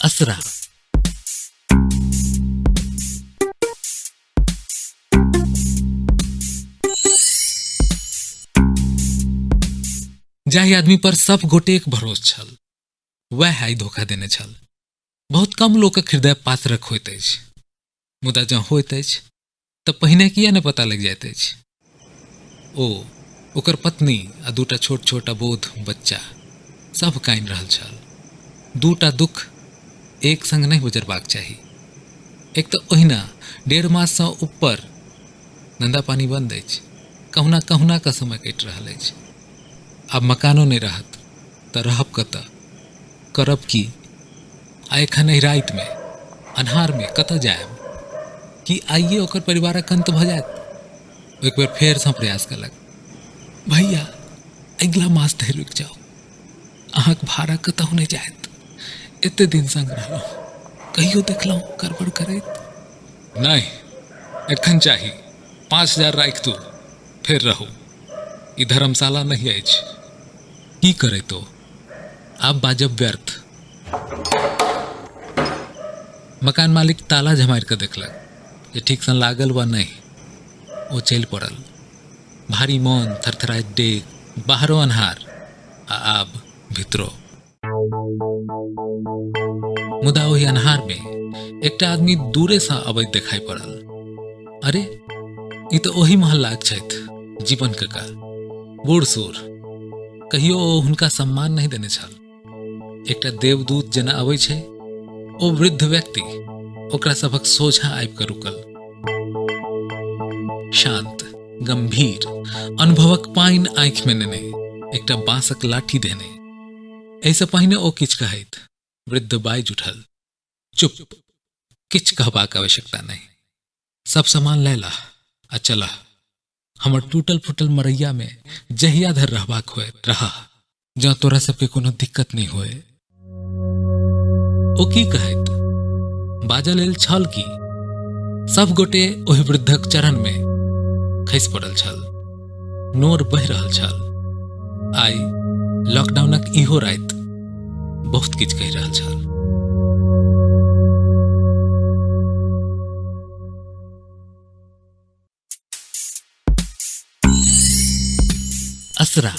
असरा। जाहि आदमी पर सब गोटेक भरोस छल वएह आइ धोखा देने छल। बहुत कम लोकक हृदय पाथरक होइत अछि, मुदा जँ होइत अछि तऽ पहिने किया नहि पता लागि जाइत अछि। ओ, ओकर पत्नी आ दूटा छोट छोट अबोध बच्चा सब कानि रहल छल। दूटा दुख एक संग नहि गुजरबाक चाही। एक तऽ ओहिना 1.5 माससँ ऊपर धंधा पानी बंद अछि, कहुना कहुना कऽ समय कटि रहल अछि। आब मकानो नहि रहत तऽ रहब कतऽ, करब की? आ एखन एहि रातिमे अन्हारमे कतऽ जायब? कि आइए ओकर परिवारक अंत भऽ जायत? एक बेर फेरसँ प्रयास कयलक, भैया अगिला मास धरि रुकि जाउ, अहाँक भाड़ा कतहु नहि जायत। एते दिन संग रहलहुँ, कहियो देखलहुँ गड़बड़ करैत? नहि, एखन चाही 5000 राखि दू, फेर रहू। ई धर्मशाला नहि अछि। की करैत ओ? आब बाजब व्यर्थ। मकान मालिक ताला झमारि कऽ देखलक जे ठीकसँ लागल वा नहि। ओ चलि पड़ल, भारी मन, थरथराइत डेग, बाहरो अन्हार आ आब भीतरो। मुदा ओहि अन्हार में एकटा आदमी दूरे से अबैत देखाई पड़ल। अरे, ई तऽ ओही मोहल्लाक छथि, जीवन कका, बूढ़ सूढ़। कहियो ओ हुनका सम्मान नहीं देने छल। एकटा देवदूत जेना अबै छै ओ वृद्ध व्यक्ति ओकरा सभक सोझा आबि कऽ रुकल। शांत, गंभीर, अनुभवक पानि आँखि में नेने, एकटा बांसक लाठी देने। एहिसँ पहिने ओ किछु कहैत, वृद्ध बाजि उठल, चुप, किछु कहबाक आवश्यकता नहि। सब सामान लए लह आ चलह। हमर टूटल फूटल मरैया में जहिया धरि रहबाक होए रह, जँ तोरा सबके कोनो दिक्कत नहि होए। ओ की कहैत, बाजऽ लेल छल की सब गोटे ओहि वृद्धक चरण में खसि पड़ल छल। नोर बहि रहल छल। आइ लॉकडाउनक इहो राति बहुत किछु कहि रहल छल। असरा।